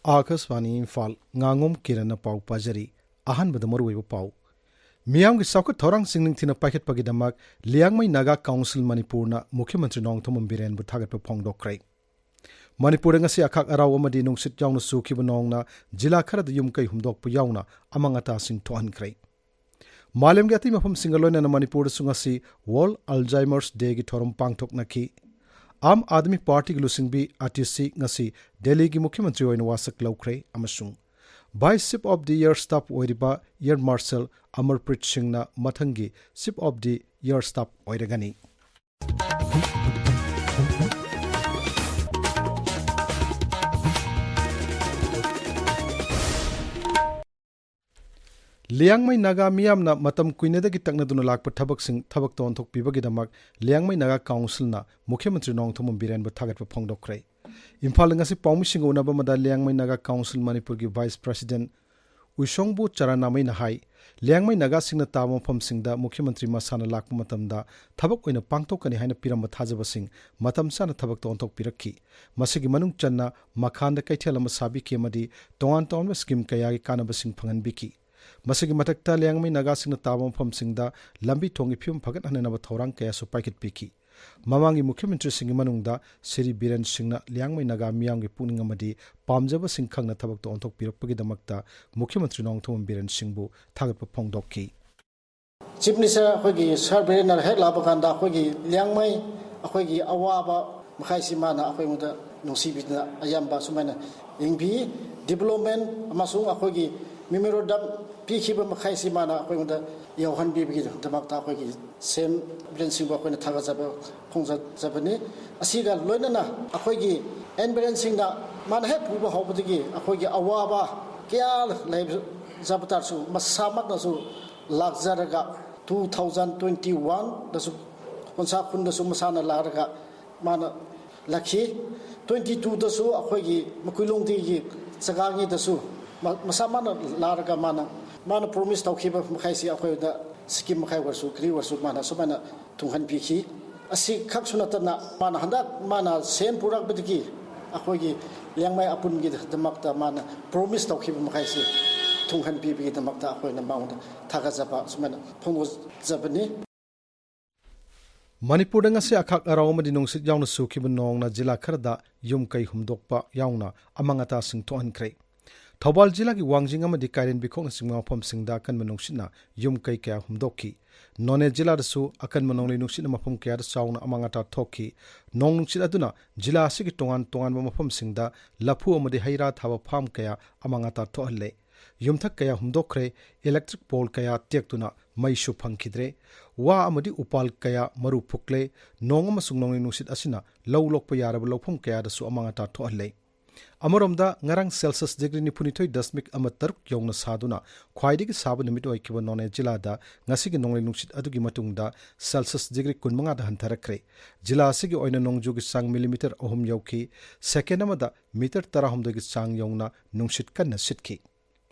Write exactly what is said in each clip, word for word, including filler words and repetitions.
ꯑꯥꯀꯥꯁꯕꯥꯅꯤ ꯏꯝꯐꯥꯜ, ꯉꯥꯉꯣꯝ ꯀꯤꯔꯟꯅ ꯄꯥꯎ ꯄꯥꯖꯔꯤ꯫ ꯑꯍꯥꯟꯕꯗ ꯃꯔꯨꯑꯣꯏꯕ ꯄꯥꯎ꯫ ꯃꯤꯌꯥꯝꯒꯤ ꯆꯥꯎꯈꯠ ꯊꯧꯔꯥꯡꯁꯤꯡ ꯅꯤꯡꯊꯤꯅ ꯄꯥꯏꯈꯠꯄꯒꯤꯗꯃꯛ ꯂꯤꯌꯥꯡꯃꯩ ꯅꯥꯒꯥ ꯀꯥꯎꯟꯁꯤꯜ ꯃꯅꯤꯄꯨꯔꯅ ꯃꯨꯈ꯭ꯌꯃꯟꯇ꯭ꯔꯤ ꯅꯣꯡꯊꯣꯝꯕꯝ ꯕꯤꯔꯦꯟꯕꯨ ꯊꯥꯒꯠꯄ ꯐꯣꯡꯗꯣꯛꯈ꯭ꯔꯦ꯫ ꯃꯅꯤꯄꯨꯔꯗ ꯉꯁꯤ ꯑꯈꯥꯛ ꯑꯔꯥꯎ ꯑꯃꯗꯤ ꯅꯨꯡꯁꯤꯠ ꯌꯥꯎꯅ ꯆꯨꯈꯤꯕ ꯅꯣꯡꯅ ꯖꯤꯂꯥ ꯈꯔꯗ ꯌꯨꯝ ꯀꯩ ꯍꯨꯝꯗꯣꯛꯄ ꯌꯥꯎꯅ ꯑꯃꯥꯡ ꯑꯇꯥꯁꯤꯡ ꯊꯣꯛꯍꯟꯈ꯭ꯔꯦ꯫ ꯃꯥꯂꯦꯝꯒꯤ ꯑꯇꯩ ꯃꯐꯝꯁꯤꯡꯒ ꯂꯣꯏꯅꯅ ꯃꯅꯤꯄꯨꯔꯗꯁꯨ ꯉꯁꯤ World Alzheimer's Dayꯒꯤ ꯊꯧꯔꯝ ꯄꯥꯡꯊꯣꯛꯅꯈꯤ꯫ ꯑꯥꯝ ꯑꯥꯗꯃꯤ ꯄꯥꯔꯇꯤꯒꯤ ꯂꯨꯆꯤꯡꯕꯤ ꯑꯇꯤꯁꯤ ꯉꯁꯤ ꯗꯦꯜꯂꯤꯒꯤ ꯃꯨꯈ꯭ꯌꯃꯟꯇ꯭ꯔꯤ ꯑꯣꯏꯅ ꯋꯥꯁꯛ ꯂꯧꯈ꯭ꯔꯦ ꯑꯃꯁꯨꯡ Vice Chief of the Year Staff ꯑꯣꯏꯔꯤꯕ Air Marshal ꯑꯃꯔꯄ꯭ꯔꯤꯠ ꯁꯤꯡꯅ ꯃꯊꯪꯒꯤ Chief of the Year Staff ꯑꯣꯏꯔꯒꯅꯤ꯫ ꯂꯤꯌꯥꯡꯃꯩ ꯅꯥꯒꯥ ꯃꯤꯌꯥꯝꯅ ꯃꯇꯝ ꯀꯨꯏꯅꯗꯒꯤ ꯇꯛꯅꯗꯨꯅ ꯂꯥꯛꯄ ꯊꯕꯛꯁꯤꯡ ꯊꯕꯛꯇ ꯑꯣꯟꯊꯣꯛꯄꯤꯕꯒꯤꯗꯃꯛ ꯂꯤꯌꯥꯡꯃꯩ ꯅꯥꯒꯥ ꯀꯥꯎꯟꯁꯤꯜꯅ ꯃꯨꯈ꯭ꯌꯃꯟꯇ꯭ꯔꯤ ꯅꯣꯡꯊꯣꯝꯕꯝ ꯕꯤꯔꯦꯟꯕꯨ ꯊꯥꯒꯠꯄ ꯐꯣꯡꯗꯣꯛꯈ꯭ꯔꯦ꯫ ꯏꯝꯐꯥꯜꯗ ꯉꯁꯤ ꯄꯥꯎꯃꯤꯁꯤꯡꯒ ꯎꯅꯕ ꯑꯃꯗ ꯂꯤꯌꯥꯡꯃꯩ ꯅꯥꯒꯥ ꯀꯥꯎꯟꯁꯤꯜ ꯃꯅꯤꯄꯨꯔꯒꯤ Vice President ꯎꯏꯁꯣꯡꯕꯨ ꯆꯔꯥꯅꯥꯃꯩꯅ ꯍꯥꯏ, ꯂꯤꯌꯥꯡꯃꯩ ꯅꯥꯒꯥꯁꯤꯡꯅ ꯇꯥꯕ ꯃꯐꯝꯁꯤꯡꯗ ꯃꯨꯈ꯭ꯌꯃꯟꯇ꯭ꯔꯤ ꯃꯁꯥꯅ ꯂꯥꯛꯄ ꯃꯇꯝꯗ ꯊꯕꯛ ꯑꯣꯏꯅ ꯄꯥꯡꯊꯣꯛꯀꯅꯤ ꯍꯥꯏꯅ ꯄꯤꯔꯝꯕ ꯊꯥꯖꯕꯁꯤꯡ ꯃꯇꯝ ꯆꯥꯅ ꯊꯕꯛꯇ ꯑꯣꯟꯊꯣꯛꯄꯤꯔꯛꯈꯤ꯫ ꯃꯁꯤꯒꯤ ꯃꯅꯨꯡ ꯆꯟꯅ ꯃꯈꯥꯟꯗ ꯀꯩꯊꯦꯜ ꯑꯃ ꯁꯥꯕꯤꯈꯤ ꯑꯃꯗꯤ ꯇꯣꯉꯥꯟ ꯇꯣꯉꯥꯟꯕ ꯁ꯭ꯀꯤꯝ ꯀꯌꯥꯒꯤ ꯀꯥꯟꯅꯕꯁꯤꯡ ꯐꯪꯍꯟꯕꯤꯈꯤ꯫ ꯃꯁꯤꯒꯤ ꯃꯊꯛꯇ ꯂꯤꯌꯥꯡꯃꯩ ꯅꯥꯒꯥꯁꯤꯡꯅ ꯇꯥꯕ ꯃꯐꯝꯁꯤꯡꯗ ꯂꯝꯕꯤ ꯊꯣꯡꯒꯤ ꯐꯤꯕꯝ ꯐꯒꯠꯍꯟꯅꯅꯕ ꯊꯧꯔꯥꯡ ꯀꯌꯥꯁꯨ ꯄꯥꯏꯈꯠꯄꯤꯈꯤ꯫ ꯃꯃꯥꯡꯒꯤ ꯃꯨꯈ꯭ꯌꯃꯟꯇ꯭ꯔꯤꯁꯤꯡꯒꯤ ꯃꯅꯨꯡꯗ ꯁ꯭ꯔꯤ ꯕꯤꯔꯦꯟ ꯁꯤꯡꯅ ꯂꯤꯌꯥꯡꯃꯩ ꯅꯥꯒꯥ ꯃꯤꯌꯥꯝꯒꯤ ꯄꯨꯛꯅꯤꯡ ꯑꯃꯗꯤ ꯄꯥꯝꯖꯕꯁꯤꯡ ꯈꯪꯅ ꯊꯕꯛꯇ ꯑꯣꯟꯊꯣꯛꯄꯤꯔꯛꯄꯒꯤꯗꯃꯛꯇ ꯃꯨꯈ꯭ꯌꯃꯟꯇ꯭ꯔꯤ ꯅꯣꯡꯊꯣꯝꯕꯝ ꯕꯤꯔꯦꯟ ꯁꯤꯡꯕꯨ ꯊꯥꯒꯠꯄ ꯐꯣꯡꯗꯣꯛꯈꯤ꯫ ꯆꯤꯐ ꯃꯤꯅꯤꯁꯇꯔ ꯑꯩꯈꯣꯏꯒꯤ ꯁꯥꯔ ꯕꯤꯔꯦꯟꯅ ꯍꯦꯛ ꯂꯥꯛꯄ ꯀꯥꯟꯗ ꯑꯩꯈꯣꯏꯒꯤ ꯂꯤꯌꯥꯡꯃꯩ, ꯑꯩꯈꯣꯏꯒꯤ ꯑꯋꯥꯕ ꯃꯈꯩꯁꯤ ꯃꯥꯅ ꯑꯩꯈꯣꯏꯉꯣꯟꯗ ꯅꯨꯡꯁꯤꯕꯤꯗꯨꯅ ꯑꯌꯥꯝꯕ ꯁꯨꯃꯥꯏꯅ ꯌꯦꯡꯕꯤ꯫ ꯗꯤꯕꯂꯞꯃꯦꯟ ꯑꯃꯁꯨꯡ ꯑꯩꯈꯣꯏꯒꯤ ꯃꯦꯃꯣꯔꯦꯟꯗꯝ ꯄꯤꯈꯤꯕ ꯃꯈꯩꯁꯤ ꯃꯥꯅ ꯑꯩꯈꯣꯏꯉꯣꯟꯗ ꯌꯧꯍꯟꯕꯤꯕꯒꯤꯗꯃꯛꯇ ꯑꯩꯈꯣꯏꯒꯤ ꯁꯤ ꯑꯦꯝ ꯕꯤꯔꯦꯟ ꯁꯤꯡꯕꯨ ꯑꯩꯈꯣꯏꯅ ꯊꯥꯒꯠꯆꯕ ꯐꯣꯡꯖꯕꯅꯤ꯫ ꯑꯁꯤꯒ ꯂꯣꯏꯅꯅ ꯑꯩꯈꯣꯏꯒꯤ ꯑꯦꯟ ꯕꯤꯔꯦꯟ ꯁꯤꯡꯅ ꯃꯥꯅ ꯍꯦꯛ ꯄꯨꯕ ꯍꯧꯕꯗꯒꯤ ꯑꯩꯈꯣꯏꯒꯤ ꯑꯋꯥꯕ ꯀꯌꯥ ꯂꯩꯖꯕ ꯇꯥꯔꯁꯨ ꯃꯁꯥꯃꯛꯅꯁꯨ ꯂꯥꯛꯆꯔꯒ two thousand twenty one ꯗꯁꯨ ꯀꯣꯟꯁꯥ ꯈꯨꯟꯗꯁꯨ ꯃꯁꯥꯅ ꯂꯥꯛꯂꯒ ꯃꯥꯅ ꯂꯥꯛꯈꯤ꯫ Twenty two ꯗꯁꯨ ꯑꯩꯈꯣꯏꯒꯤ ꯃꯀꯨꯏꯂꯣꯡꯗꯒꯤ ꯆꯒꯥꯡꯒꯤꯗꯁꯨ ꯃ-, ꯃꯁꯥ ꯃꯥꯅ ꯂꯥꯛꯂꯒ ꯃꯥꯅ, ꯃꯥꯅ ꯄ꯭ꯔꯣꯃꯤꯁ ꯇꯧꯈꯤꯕ ꯃꯈꯩꯁꯤ ꯑꯩꯈꯣꯏꯗ ꯁ꯭ꯀꯤꯝ ꯃꯈꯩ ꯑꯣꯏꯔꯁꯨ ꯀꯔꯤ ꯑꯣꯏꯔꯁꯨ ꯃꯥꯅ ꯁꯨꯃꯥꯏꯅ ꯊꯨꯡꯍꯟꯕꯤꯈꯤ꯫ ꯑꯁꯤ ꯈꯛꯁꯨ ꯅꯠꯇꯅ ꯃꯥꯅ ꯍꯟꯗꯛ ꯃꯥꯅ ꯁꯤ ꯑꯦꯝ ꯄꯨꯔꯛꯄꯗꯒꯤ ꯑꯩꯈꯣꯏꯒꯤ ꯂꯤꯌꯥꯡꯃꯩ ꯑꯄꯨꯟꯒꯤꯗꯃꯛꯇ ꯃꯥꯅ ꯄ꯭ꯔꯣꯃꯤꯁ ꯇꯧꯈꯤꯕ ꯃꯈꯩꯁꯤ ꯊꯨꯡꯍꯟꯕꯤꯕꯒꯤꯗꯃꯛꯇ ꯑꯩꯈꯣꯏꯅ ꯃꯉꯣꯟꯗ ꯊꯥꯒꯠꯆꯕ ꯁꯨꯃꯥꯏꯅ ꯐꯣꯡꯗꯣꯛꯆꯕꯅꯤ꯫ ꯃꯅꯤꯄꯨꯔꯗ ꯉꯁꯤ ꯑꯈꯥꯛ ꯑꯔꯥꯎ ꯑꯃꯗꯤ ꯅꯨꯡꯁꯤꯠ ꯌꯥꯎꯅ ꯆꯨꯈꯤꯕ ꯅꯣꯡꯅ ꯖꯤꯂꯥ ꯈꯔꯗ ꯌꯨꯝ ꯀꯩ ꯍꯨꯝꯗꯣꯛꯄ ꯌꯥꯎꯅ ꯑꯃꯥꯡ ꯑꯇꯥꯁꯤꯡ ꯊꯣꯛꯍꯟꯈ꯭ꯔꯦ꯫ ꯊꯧꯕꯥꯜ ꯖꯤꯂꯥꯒꯤ ꯋꯥꯡꯖꯤꯡ ꯑꯃꯗꯤ ꯀꯥꯏꯔꯦꯟꯕꯤꯈꯣꯛꯅꯆꯤꯡꯕ ꯃꯐꯝꯁꯤꯡꯗ ꯑꯀꯟꯕ ꯅꯨꯡꯁꯤꯠꯅ ꯌꯨꯝ ꯀꯩ ꯀꯌꯥ ꯍꯨꯝꯗꯣꯛꯈꯤ꯫ ꯅꯣꯅꯦ ꯖꯤꯂꯥꯗꯁꯨ ꯑꯀꯟꯕ ꯅꯣꯡꯂꯩ ꯅꯨꯡꯁꯤꯠꯅ ꯃꯐꯝ ꯀꯌꯥꯗ ꯆꯥꯎꯅ ꯑꯃꯥꯡ ꯑꯇꯥ ꯊꯣꯛꯈꯤ꯫ ꯅꯣꯡ ꯅꯨꯡꯁꯤꯠ ꯑꯗꯨꯅ ꯖꯤꯂꯥ ꯑꯁꯤꯒꯤ ꯇꯣꯉꯥꯟ ꯇꯣꯉꯥꯟꯕ ꯃꯐꯝꯁꯤꯡꯗ ꯂꯐꯨ ꯑꯃꯗꯤ ꯍꯩ ꯔꯥ ꯊꯥꯕ ꯐꯥꯔꯝ ꯀꯌꯥ ꯑꯃꯥꯡ ꯑꯇꯥ ꯊꯣꯛꯍꯜꯂꯦ꯫ ꯌꯨꯝꯊꯛ ꯀꯌꯥ ꯍꯨꯝꯗꯣꯛꯈ꯭ꯔꯦ꯫ ꯏꯂꯦꯛꯇ꯭ꯔꯤꯛ ꯄꯣꯜ ꯀꯌꯥ ꯇꯦꯛꯇꯨꯅ ꯃꯩꯁꯨ ꯐꯪꯈꯤꯗ꯭ꯔꯦ꯫ ꯋꯥ ꯑꯃꯗꯤ ꯎꯄꯥꯜ ꯀꯌꯥ ꯃꯔꯨ ꯐꯨꯛꯂꯦ꯫ ꯅꯣꯡ ꯑꯃꯁꯨꯡ ꯅꯣꯡꯂꯩ ꯅꯨꯡꯁꯤꯠ ꯑꯁꯤꯅ ꯂꯧ ꯂꯣꯛꯄ ꯌꯥꯔꯕ ꯂꯧꯐꯝ ꯀꯌꯥꯗꯁꯨ ꯑꯃꯥꯡ ꯑꯇꯥ ꯊꯣꯛꯍꯜꯂꯦ꯫ ꯑꯃꯔꯣꯝꯗ, ꯉꯔꯥꯡ ꯁꯦꯜꯁꯤꯌꯁ ꯗꯤꯒ꯭ꯔꯤ ꯅꯤꯐꯨꯅꯤꯊꯣꯏ ꯗꯁꯃꯤꯛ ꯑꯃ ꯇꯔꯨꯛ ꯌꯧꯅ ꯁꯥꯗꯨꯅ ꯈ꯭ꯋꯥꯏꯗꯒꯤ ꯁꯥꯕ ꯅꯨꯃꯤꯠ ꯑꯣꯏꯈꯤꯕ ꯅꯣꯅꯦ ꯖꯤꯂꯥꯗ ꯉꯁꯤꯒꯤ ꯅꯣꯡꯂꯩ ꯅꯨꯡꯁꯤꯠ ꯑꯗꯨꯒꯤ ꯃꯇꯨꯡꯗ ꯁꯦꯜꯁꯤꯌꯁ ꯗꯤꯒ꯭ꯔꯤ ꯀꯨꯟꯃꯉꯥꯗ ꯍꯟꯊꯔꯛꯈ꯭ꯔꯦ꯫ ꯖꯤꯂꯥ ꯑꯁꯤꯒꯤ ꯑꯣꯏꯅ ꯅꯣꯡꯖꯨꯒꯤ ꯆꯥꯡ ꯃꯤꯂꯤꯃꯤꯇꯔ ꯑꯍꯨꯝ ꯌꯧꯈꯤ꯫ ꯁꯦꯀꯦꯟ ꯑꯃꯗ ꯃꯤꯇꯔ ꯇꯔꯥꯍꯨꯝꯗꯣꯏꯒꯤ ꯆꯥꯡ ꯌꯧꯅ ꯅꯨꯡꯁꯤꯠ ꯀꯟꯅ ꯁꯤꯠꯈꯤ꯫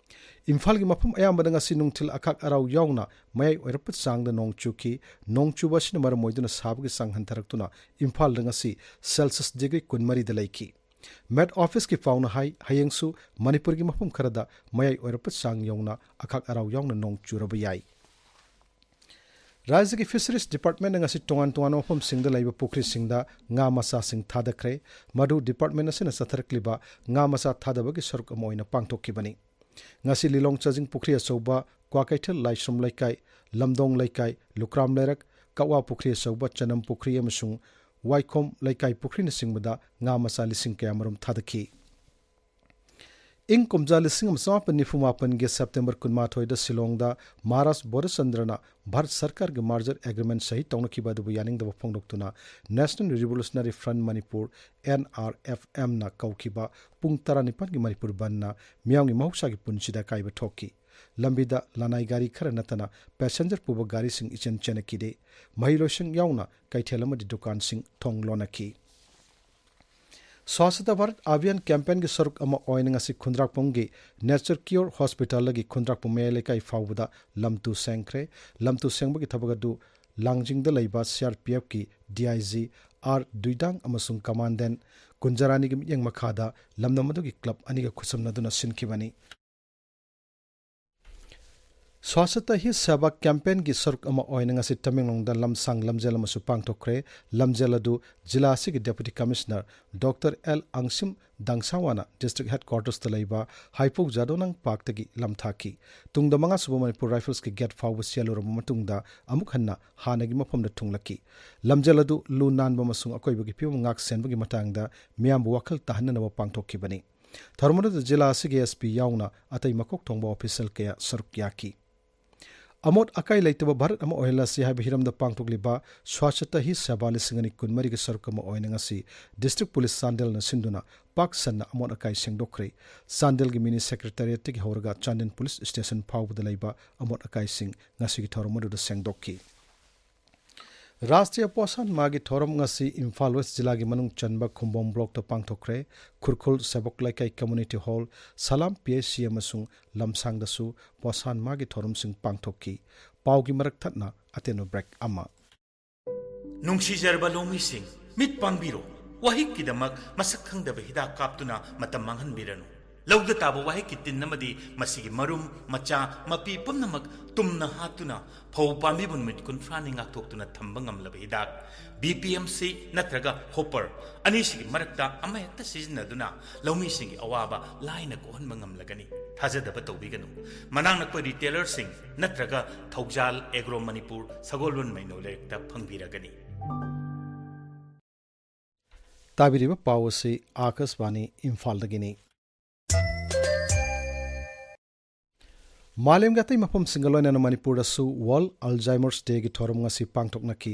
ꯏꯝꯐꯥꯜꯒꯤ ꯃꯐꯝ ꯑꯌꯥꯝꯕꯗ ꯉꯁꯤ ꯅꯨꯡꯊꯤꯜ ꯑꯈꯥꯛ ꯑꯔꯥꯎ ꯌꯥꯎꯅ ꯃꯌꯥꯏ ꯑꯣꯏꯔꯞꯄ ꯆꯥꯡꯗ ꯅꯣꯡ ꯆꯨꯈꯤ꯫ ꯅꯣꯡ ꯆꯨꯕ ꯑꯁꯤꯅ ꯃꯔꯝ ꯑꯣꯏꯗꯨꯅ ꯁꯥꯕꯒꯤ ꯆꯥꯡ ꯍꯟꯊꯔꯛꯇꯨꯅ ꯏꯝꯐꯥꯜꯗ ꯉꯁꯤ ꯁꯦꯜꯁꯤꯌꯁ ꯗꯤꯒ꯭ꯔꯤ ꯀꯨꯟꯃꯔꯤꯗ ꯂꯩꯈꯤ꯫ ꯃꯦꯠ ꯑꯣꯐꯤꯁꯀꯤ ꯄꯥꯎꯅ ꯍꯥꯏ, ꯍꯌꯦꯡꯁꯨ ꯃꯅꯤꯄꯨꯔꯒꯤ ꯃꯐꯝ ꯈꯔꯗ ꯃꯌꯥꯏ ꯑꯣꯏꯔꯞꯄ ꯆꯥꯡ ꯌꯧꯅ ꯑꯈꯥꯛ ꯑꯔꯥꯎ ꯌꯥꯎꯅ ꯅꯣꯡ ꯆꯨꯔꯕ ꯌꯥꯏ꯫ ꯔꯥꯖ꯭ꯌꯒꯤ ꯐꯤꯁꯔꯤꯁ ꯗꯤꯄꯥꯔꯠꯃꯦꯟꯅ ꯉꯁꯤ ꯇꯣꯉꯥꯟ ꯇꯣꯉꯥꯟꯕ ꯃꯐꯝꯁꯤꯡꯗ ꯂꯩꯕ ꯄꯨꯈ꯭ꯔꯤꯁꯤꯡꯗ ꯉꯥ ꯃꯆꯥꯁꯤꯡ ꯊꯥꯗꯈ꯭ꯔꯦ꯫ ꯃꯗꯨ ꯗꯤꯄꯥꯔꯠꯃꯦꯟ ꯑꯁꯤꯅ ꯆꯠꯊꯔꯛꯂꯤꯕ ꯉꯥ ꯃꯆꯥ ꯊꯥꯗꯕꯒꯤ ꯁꯔꯨꯛ ꯑꯃ ꯑꯣꯏꯅ ꯄꯥꯡꯊꯣꯛꯈꯤꯕꯅꯤ꯫ ꯉꯁꯤ ꯂꯤꯂꯣꯡ ꯆꯥꯖꯤꯡ ꯄꯨꯈ꯭ꯔꯤ ꯑꯆꯧꯕ, ꯀ꯭ꯋꯥꯀꯩꯊꯦꯜ ꯂꯥꯏꯁ꯭ꯔꯝ ꯂꯩꯀꯥꯏ, ꯂꯝꯗꯣꯡ ꯂꯩꯀꯥꯏ, ꯂꯨꯀ꯭ꯔꯥꯝ ꯂꯩꯔꯛ, ꯀꯛꯋꯥ ꯄꯨꯈ꯭ꯔꯤ ꯑꯆꯧꯕ, ꯆꯅꯝ ꯄꯨꯈ꯭ꯔꯤ ꯑꯃꯁꯨꯡ ꯋꯥꯏꯈꯣꯝ ꯂꯩꯀꯥꯏ ꯄꯨꯈ꯭ꯔꯤꯅꯆꯤꯡꯕꯗ ꯉꯥ ꯃꯆꯥ ꯂꯤꯁꯤꯡ ꯀꯌꯥꯃꯔꯨꯝ ꯊꯥꯗꯈꯤ꯫ ꯏꯪ ꯀꯨꯝꯖꯥ ꯂꯤꯁꯤꯡ ꯑꯃ ꯆꯃꯥꯄꯟ ꯅꯤꯐꯨ ꯃꯥꯄꯟꯒꯤ ꯁꯦꯞꯇꯦꯝꯕꯔ ꯀꯨꯟꯃꯥꯊꯣꯏꯗ ꯁꯤꯂꯣꯡꯗ ꯃꯍꯥꯔꯥꯖ ꯕꯣꯙꯆꯟꯗ꯭ꯔꯅ ꯚꯥꯔꯠ ꯁꯔꯀꯥꯔꯒꯤ ꯃꯥꯔꯖꯔ ꯑꯦꯒ꯭ꯔꯤꯃꯦꯟ ꯁꯍꯤ ꯇꯧꯅꯈꯤꯕ ꯑꯗꯨꯕꯨ ꯌꯥꯅꯤꯡꯗꯕ ꯐꯣꯡꯗꯣꯛꯇꯨꯅ National Revolutionary Front Manipur, N R F ꯑꯦꯝꯅ ꯀꯧꯈꯤꯕ ꯄꯨꯡ ꯇꯔꯥꯅꯤꯄꯥꯟꯒꯤ ꯃꯅꯤꯄꯨꯔ ꯕꯟꯗꯅ ꯃꯤꯌꯥꯝꯒꯤ ꯃꯍꯧꯁꯥꯒꯤ ꯄꯨꯟꯁꯤꯗ ꯑꯀꯥꯏꯕ ꯊꯣꯛꯈꯤ꯫ ꯂꯝꯕꯤꯗ ꯂꯅꯥꯏ ꯒꯥꯔꯤ ꯈꯔ ꯅꯠꯇꯅ ꯄꯦꯁꯦꯟꯖꯔ ꯄꯨꯕ ꯒꯥꯔꯤꯁꯤꯡ ꯏꯆꯦꯟ ꯆꯦꯟꯅꯈꯤꯗꯦ꯫ ꯃꯍꯩ ꯂꯣꯏꯁꯪ ꯌꯥꯎꯅ ꯀꯩꯊꯦꯜ ꯑꯃꯗꯤ ꯗꯨꯀꯥꯟꯁꯤꯡ ꯊꯣꯡ ꯂꯣꯟꯅꯈꯤ꯫ ꯁ꯭ꯋꯥꯁꯊ ꯚꯥꯔꯠ ꯑꯚꯤꯌꯥꯟ ꯀꯦꯝꯄꯦꯟꯒꯤ ꯁꯔꯨꯛ ꯑꯃ ꯑꯣꯏꯅ ꯉꯁꯤ ꯈꯨꯟꯗ꯭ꯔꯥꯛꯄꯝꯒꯤ ꯅꯦꯆꯔ ꯀ꯭ꯌꯣꯔ ꯍꯣꯁꯄꯤꯇꯥꯜꯗꯒꯤ ꯈꯨꯟꯗ꯭ꯔꯥꯛꯄꯝ ꯃꯌꯥꯏ ꯂꯩꯀꯥꯏ ꯐꯥꯎꯕꯗ ꯂꯝꯇꯨ ꯁꯦꯡꯈ꯭ꯔꯦ꯫ ꯂꯝꯇꯨ ꯁꯦꯡꯕꯒꯤ ꯊꯕꯛ ꯑꯗꯨ ꯂꯥꯡꯖꯤꯡꯗ ꯂꯩꯕ ꯁꯤ ꯑꯥꯔ ꯄꯤ ꯑꯦꯐꯀꯤ ꯗꯤ ꯑꯥꯏ ꯖꯤ ꯑꯥꯔ ꯗꯨꯏꯗꯥꯡ ꯑꯃꯁꯨꯡ ꯀꯃꯥꯟꯗꯦꯟ ꯀꯨꯟꯖꯔꯥꯅꯤꯒꯤ ꯃꯤꯠꯌꯦꯡ ꯃꯈꯥꯗ ꯂꯝꯗꯝ ꯑꯗꯨꯒꯤ ꯀ꯭ꯂꯕ ꯑꯅꯤꯒ ꯈꯨꯠꯁꯝꯅꯗꯨꯅ ꯁꯤꯟꯈꯤꯕꯅꯤ꯫ ꯁ꯭ꯋꯥꯁꯇ ꯍꯤ ꯁꯦꯕꯥ ꯀꯦꯝꯄꯦꯟꯒꯤ ꯁꯔꯨꯛ ꯑꯃ ꯑꯣꯏꯅ ꯉꯁꯤ ꯇꯃꯦꯡꯂꯣꯡꯗ ꯂꯝꯁꯥꯡ ꯂꯝꯖꯦꯜ ꯑꯃꯁꯨ ꯄꯥꯡꯊꯣꯛꯈ꯭ꯔꯦ꯫ ꯂꯝꯖꯦꯜ ꯑꯗꯨ ꯖꯤꯂꯥ ꯑꯁꯤꯒꯤ ꯗꯦꯄꯨꯇꯤ ꯀꯃꯤꯁꯅꯔ ꯗꯣꯛꯇꯔ ꯑꯦꯜ ꯑꯪꯁꯤꯝ ꯗꯥꯡꯁꯥꯋꯥꯅ ꯗꯤꯁꯇ꯭ꯔꯤꯛ ꯍꯦꯗꯀ꯭ꯋꯥꯔꯇꯔꯁꯇ ꯂꯩꯕ ꯍꯥꯏꯄꯣꯛ ꯖꯥꯗꯣꯅꯥꯡ ꯄꯥꯔꯛꯇꯒꯤ ꯂꯝꯊꯥꯈꯤ꯫ ꯇꯨꯡꯗ ꯃꯉꯥ ꯁꯨꯕ ꯃꯅꯤꯄꯨꯔ ꯔꯥꯏꯐꯜꯁꯀꯤ ꯒꯦꯠ ꯐꯥꯎꯕ ꯆꯦꯜꯂꯨꯔꯕ ꯃꯇꯨꯡꯗ ꯑꯃꯨꯛ ꯍꯟꯅ ꯍꯥꯟꯅꯒꯤ ꯃꯐꯝꯗ ꯊꯨꯡꯂꯛꯈꯤ꯫ ꯂꯝꯖꯦꯜ ꯑꯗꯨ ꯂꯨ ꯅꯥꯟꯕ ꯑꯃꯁꯨꯡ ꯑꯀꯣꯏꯕꯒꯤ ꯐꯤꯕꯝ ꯉꯥꯛ ꯁꯦꯟꯕꯒꯤ ꯃꯇꯥꯡꯗ ꯃꯤꯌꯥꯝꯕꯨ ꯋꯥꯈꯜ ꯇꯥꯍꯟꯅꯅꯕ ꯄꯥꯡꯊꯣꯛꯈꯤꯕꯅꯤ꯫ ꯊꯧꯔꯝ ꯑꯗꯨꯗ ꯖꯤꯂꯥ ꯑꯁꯤꯒꯤ ꯑꯦꯁ ꯄꯤ ꯌꯥꯎꯅ ꯑꯇꯩ ꯃꯀꯣꯛ ꯊꯣꯡꯕ ꯑꯣꯐꯤꯁꯤꯌꯦꯜ ꯀꯌꯥ ꯁꯔꯨꯛ ꯌꯥꯈꯤ꯫ ꯑꯃꯣꯠ ꯑꯀꯥꯏ ꯂꯩꯇꯕ ꯚꯥꯔꯠ ꯑꯃ ꯑꯣꯏꯍꯜꯂꯁꯤ ꯍꯥꯏꯕ ꯍꯤꯔꯝꯗ ꯄꯥꯡꯊꯣꯛꯂꯤꯕ ꯁ꯭ꯋꯥꯁꯇ ꯍꯤ ꯁꯦꯕꯥ ꯂꯤꯁꯤꯡ ꯑꯅꯤ ꯀꯨꯟꯃꯔꯤꯒꯤ ꯁꯔꯨꯛ ꯑꯃ ꯑꯣꯏꯅ ꯉꯁꯤ ꯗꯤꯁꯇ꯭ꯔꯤꯛ ꯄꯨꯂꯤꯁ ꯆꯥꯟꯗꯦꯜꯅ ꯁꯤꯟꯗꯨꯅ ꯄꯥꯛ ꯁꯟꯅ ꯑꯃꯣꯠ ꯑꯀꯥꯏ ꯁꯦꯡꯗꯣꯛꯈ꯭ꯔꯦ꯫ ꯆꯥꯟꯗꯦꯜꯒꯤ ꯃꯤꯅꯤ ꯁꯦꯀ꯭ꯔꯦꯇꯔꯤꯌꯦꯠꯇꯒꯤ ꯍꯧꯔꯒ ꯆꯥꯟꯗꯦꯜ ꯄꯨꯂꯤꯁ ꯁ꯭ꯇꯦꯁꯟ ꯐꯥꯎꯕꯗ ꯂꯩꯕ ꯑꯃꯣꯠ ꯑꯀꯥꯏꯁꯤꯡ ꯉꯁꯤꯒꯤ ꯊꯧꯔꯝ ꯑꯗꯨꯗ ꯁꯦꯡꯗꯣꯛꯈꯤ꯫ ꯔꯥꯁꯇ꯭ꯔꯤꯌꯥ ꯄꯣꯁꯥꯟ ꯃꯥꯍꯒꯤ ꯊꯧꯔꯝ ꯉꯁꯤ ꯏꯝꯐꯥꯜ ꯋꯦꯁ ꯖꯤꯂꯥꯒꯤ ꯃꯅꯨꯡ ꯆꯟꯕ ꯈꯨꯝꯕꯣꯡ ꯕ꯭ꯂꯣꯛꯇ ꯄꯥꯡꯊꯣꯛꯈ꯭ꯔꯦ꯫ ꯈꯨꯔꯈꯨꯜ ꯁꯦꯕꯣꯛ ꯂꯩꯀꯥꯏ ꯀꯝꯃ꯭ꯌꯨꯅꯤꯇꯤ ꯍꯣꯜ, ꯁꯂꯥꯝ ꯄꯤ ꯑꯩꯆ ꯁꯤ ꯑꯃꯁꯨꯡ ꯂꯝꯁꯥꯡꯗꯁꯨ ꯄꯣꯁꯥꯟ ꯃꯥꯍꯒꯤ ꯊꯧꯔꯝꯁꯤꯡ ꯄꯥꯡꯊꯣꯛꯈꯤ꯫ ꯄꯥꯎꯒꯤ ꯃꯔꯛ ꯊꯠꯅ ꯑꯇꯦꯟꯕ ꯕ꯭ꯔꯦꯛ ꯑꯃ꯫ ꯅꯨꯡꯁꯤꯖꯔꯕ ꯂꯧꯃꯤꯁꯤꯡ, ꯃꯤꯠ ꯄꯥꯡꯕꯤꯔꯣ꯫ ꯋꯥꯍꯤꯛꯀꯤꯗꯃꯛ ꯃꯁꯛ ꯈꯪꯗꯕ ꯍꯤꯗꯥꯛ ꯀꯥꯞꯇꯨꯅ ꯃꯇꯝ ꯃꯥꯡꯍꯟꯕꯤꯔꯅꯨ꯫ ꯂꯧꯗ ꯇꯥꯕ ꯋꯥꯍꯤꯛꯀꯤ ꯇꯤꯟ ꯑꯃꯗꯤ ꯃꯁꯤꯒꯤ ꯃꯔꯨꯝ, ꯃꯆꯥ, ꯃꯄꯤ ꯄꯨꯝꯅꯃꯛ ꯇꯨꯝꯅ ꯍꯥꯠꯇꯨꯅ ꯐꯧ ꯄꯥꯝꯕꯤꯕꯨ ꯅꯨꯃꯤꯠ ꯀꯨꯟꯊ꯭ꯔꯥꯅꯤ ꯉꯥꯛꯊꯣꯛꯇꯨꯅ ꯊꯝꯕ ꯉꯝꯂꯕ ꯍꯤꯗꯥꯛ, ꯕꯤ ꯄꯤ ꯑꯦꯝ ꯁꯤ ꯅꯠꯇ꯭ꯔꯒ ꯍꯣꯄꯔ ꯑꯅꯤꯁꯤꯒꯤ ꯃꯔꯛꯇ ꯑꯃꯍꯦꯛꯇ ꯁꯤꯖꯤꯟꯅꯗꯨꯅ ꯂꯧꯃꯤꯁꯤꯡꯒꯤ ꯑꯋꯥꯕ ꯂꯥꯏꯅ ꯀꯣꯛꯍꯟꯕ ꯉꯝꯂꯒꯅꯤ꯫ ꯊꯥꯖꯗꯕ ꯇꯧꯕꯤꯒꯅꯨ꯫ ꯃꯅꯥꯛ ꯅꯛꯄ ꯔꯤꯇꯦꯂꯔꯁꯤꯡ ꯅꯠꯇ꯭ꯔꯒ ꯊꯧꯖꯥꯜ ꯑꯦꯒ꯭ꯔꯣ ꯃꯅꯤꯄꯨꯔ, ꯁꯒꯣꯜꯕꯟ ꯃꯩꯅꯧ ꯂꯩꯔꯛꯇ ꯐꯪꯕꯤꯔꯒꯅꯤ꯫ ꯇꯥꯕꯤꯔꯤꯕ ꯄꯥꯎ ꯑꯁꯤ ꯑꯥꯀꯥꯁꯕꯥꯅꯤ ꯏꯝꯐꯥꯜꯗꯒꯤꯅꯤ꯫ ꯃꯥꯂꯦꯝꯒꯤ ꯑꯇꯩ ꯃꯐꯝꯁꯤꯡꯒ ꯂꯣꯏꯅꯅ ꯃꯅꯤꯄꯨꯔꯗꯁꯨ ꯋꯥꯔꯜꯗ ꯑꯜꯖꯥꯏꯃꯔꯁ ꯗꯦꯒꯤ ꯊꯧꯔꯝ ꯉꯁꯤ ꯄꯥꯡꯊꯣꯛꯅꯈꯤ꯫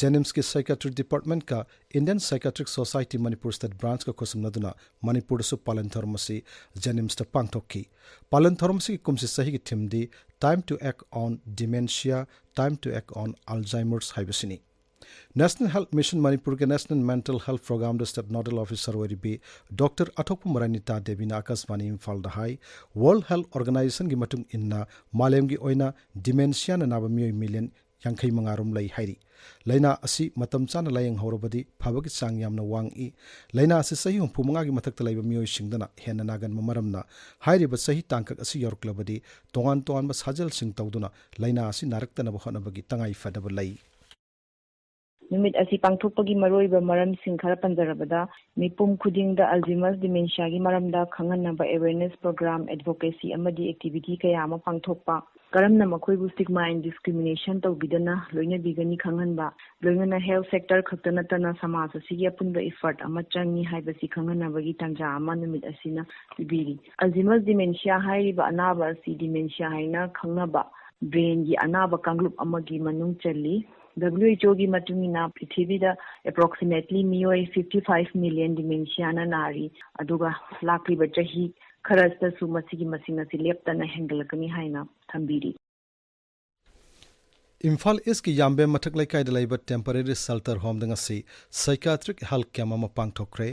ꯖꯦꯅꯤꯝꯁꯀꯤ ꯁꯥꯏꯀꯥꯇ꯭ꯔꯤ ꯗꯤꯄꯥꯔꯠꯃꯦꯟꯠꯀ ꯏꯟꯗꯤꯌꯟ ꯁꯥꯏꯀꯥꯇ꯭ꯔꯤꯛ ꯁꯣꯁꯥꯏꯇꯤ ꯃꯅꯤꯄꯨꯔ ꯁ꯭ꯇꯦꯠ ꯕ꯭ꯔꯥꯟꯆꯀ ꯈꯨꯠꯁꯝꯅꯗꯨꯅ ꯃꯅꯤꯄꯨꯔꯗꯁꯨ ꯄꯥꯂꯟ ꯊꯧꯔꯝ ꯑꯁꯤ ꯖꯦꯅꯤꯝꯁꯇ ꯄꯥꯡꯊꯣꯛꯈꯤ꯫ ꯄꯥꯂꯟ ꯊꯧꯔꯝ ꯑꯁꯤꯒꯤ ꯀꯨꯝꯁꯤ ꯆꯍꯤꯒꯤ ꯊꯤꯝꯗꯤ Time to Act on Dementia, Time to Act on Alzheimer's ꯍꯥꯏꯕꯁꯤꯅꯤ꯫ ꯅꯦꯁꯅꯦꯜ ꯍꯦꯜꯊ ꯃꯤꯁꯟ ꯃꯅꯤꯄꯨꯔꯒꯤ ꯅꯦꯁꯅꯦꯜ ꯃꯦꯟꯇꯦꯜ ꯍꯦꯜꯊ ꯄ꯭ꯔꯣꯒ꯭ꯔꯥꯝꯗ ꯁ꯭ꯇꯦꯠ ꯅꯣꯗꯦꯜ ꯑꯣꯐꯤꯁꯔ ꯑꯣꯏꯔꯤꯕꯤ ꯗꯣꯛꯇꯔ ꯑꯊꯣꯛꯄꯝ ꯔꯅꯤꯇꯥ ꯗꯦꯕꯤꯅ ꯑꯥꯀꯥꯁꯕꯥꯅꯤ ꯏꯝꯐꯥꯜꯗ ꯍꯥꯏ, ꯋꯥꯔꯜꯗ ꯍꯦꯜꯊ ꯑꯣꯔꯒꯅꯥꯏꯖꯦꯁꯟꯒꯤ ꯃꯇꯨꯡ ꯏꯟꯅ ꯃꯥꯂꯦꯝꯒꯤ ꯑꯣꯏꯅ ꯗꯤꯃꯦꯟꯁꯤꯌꯥꯅ ꯅꯥꯕ ꯃꯤꯑꯣꯏ ꯃꯤꯂꯤꯌꯟ ꯌꯥꯡꯈꯩ ꯃꯉꯥ ꯔꯣꯝ ꯂꯩ ꯍꯥꯏꯔꯤ꯫ ꯂꯥꯏꯅꯥ ꯑꯁꯤ ꯃꯇꯝ ꯆꯥꯅ ꯂꯥꯌꯦꯡꯍꯧꯔꯕꯗꯤ ꯐꯕꯒꯤ ꯆꯥꯡ ꯌꯥꯝꯅ ꯋꯥꯡꯏ꯫ ꯂꯥꯏꯅꯥ ꯑꯁꯤ ꯆꯍꯤ ꯍꯨꯝꯐꯨ ꯃꯉꯥꯒꯤ ꯃꯊꯛꯇ ꯂꯩꯕ ꯃꯤꯑꯣꯏꯁꯤꯡꯗꯅ ꯍꯦꯟꯅ ꯅꯥꯒꯟꯕ ꯃꯔꯝꯅ ꯍꯥꯏꯔꯤꯕ ꯆꯍꯤ ꯇꯥꯡꯀꯛ ꯑꯁꯤ ꯌꯧꯔꯛꯂꯕꯗꯤ ꯇꯣꯉꯥꯟ ꯇꯣꯉꯥꯟꯕ ꯁꯥꯖꯦꯜꯁꯤꯡ ꯇꯧꯗꯨꯅ ꯂꯥꯏꯅꯥ ꯑꯁꯤ ꯅꯥꯔꯛꯇꯅꯕ ꯍꯣꯠꯅꯕꯒꯤ ꯇꯉꯥꯏ ꯐꯗꯕ ꯂꯩ꯫ ꯅꯨꯃꯤꯠ ꯑꯁꯤ ꯄꯥꯡꯊꯣꯛꯄꯒꯤ ꯃꯔꯨꯑꯣꯏꯕ ꯃꯔꯝꯁꯤꯡ ꯈꯔ ꯄꯟꯖꯔꯕꯗ, ꯃꯤꯄꯨꯝ ꯈꯨꯗꯤꯡꯗ Alzheimer's dementiaꯒꯤ ꯃꯔꯝꯗ ꯈꯪꯍꯟꯅꯕ awareness program, advocacy ꯑꯃꯗꯤ activity ꯀꯌꯥ ꯑꯃ ꯄꯥꯡꯊꯣꯛꯄ, ꯀꯔꯝꯅ ꯃꯈꯣꯏꯕꯨ stigma and discrimination ꯇꯧꯕꯤꯗꯅ ꯂꯣꯏꯅꯕꯤꯒꯅꯤ ꯈꯪꯍꯟꯕ, ꯂꯣꯏꯅꯅ health sector ꯈꯛꯇ ꯅꯠꯇꯅ ꯁꯃꯥꯖ ꯑꯁꯤꯒꯤ ꯑꯄꯨꯟꯕ effort ꯑꯃ ꯆꯪꯏ ꯍꯥꯏꯕꯁꯤ ꯈꯪꯍꯟꯅꯕꯒꯤ ꯇꯥꯟꯖꯥ ꯑꯃ ꯅꯨꯃꯤꯠ ꯑꯁꯤꯅ ꯄꯤꯕꯤꯔꯤ꯫ Alzheimer's dementia ꯍꯥꯏꯔꯤꯕ ꯑꯅꯥꯕ ꯑꯁꯤ dementia ꯍꯥꯏꯅ ꯈꯪꯅꯕ brainꯒꯤ ꯑꯅꯥꯕ ꯀꯥꯡꯂꯨꯞ ꯑꯃꯒꯤ ꯃꯅꯨꯡ ꯆꯜꯂꯤ꯫ WHOꯒꯤ ꯃꯇꯨꯡ ꯏꯟꯅ ꯄ꯭ꯔꯤꯊꯤꯕꯤꯗ approximately ꯃꯤꯑꯣꯏ fifty five million dementiaꯅ ꯅꯥꯔꯤ, ꯑꯗꯨꯒ ꯂꯥꯛꯂꯤꯕ ꯆꯍꯤ ꯈꯔꯁꯤꯗꯁꯨ ꯃꯁꯤꯒꯤ ꯃꯁꯤꯡ ꯑꯁꯤ ꯂꯦꯞꯇꯅ ꯍꯦꯟꯒꯠꯂꯛꯀꯅꯤ ꯍꯥꯏꯅ ꯊꯝꯕꯤꯔꯤ꯫ ꯏꯝꯐꯥꯜ ꯏꯁꯀꯤ ꯌꯥꯝꯕꯦꯝ ꯃꯊꯛ ꯂꯩꯀꯥꯏꯗ ꯂꯩꯕ temporary shelter homeꯗ ꯉꯁꯤ psychiatric health camp ꯑꯃ ꯄꯥꯡꯊꯣꯛꯈ꯭ꯔꯦ꯫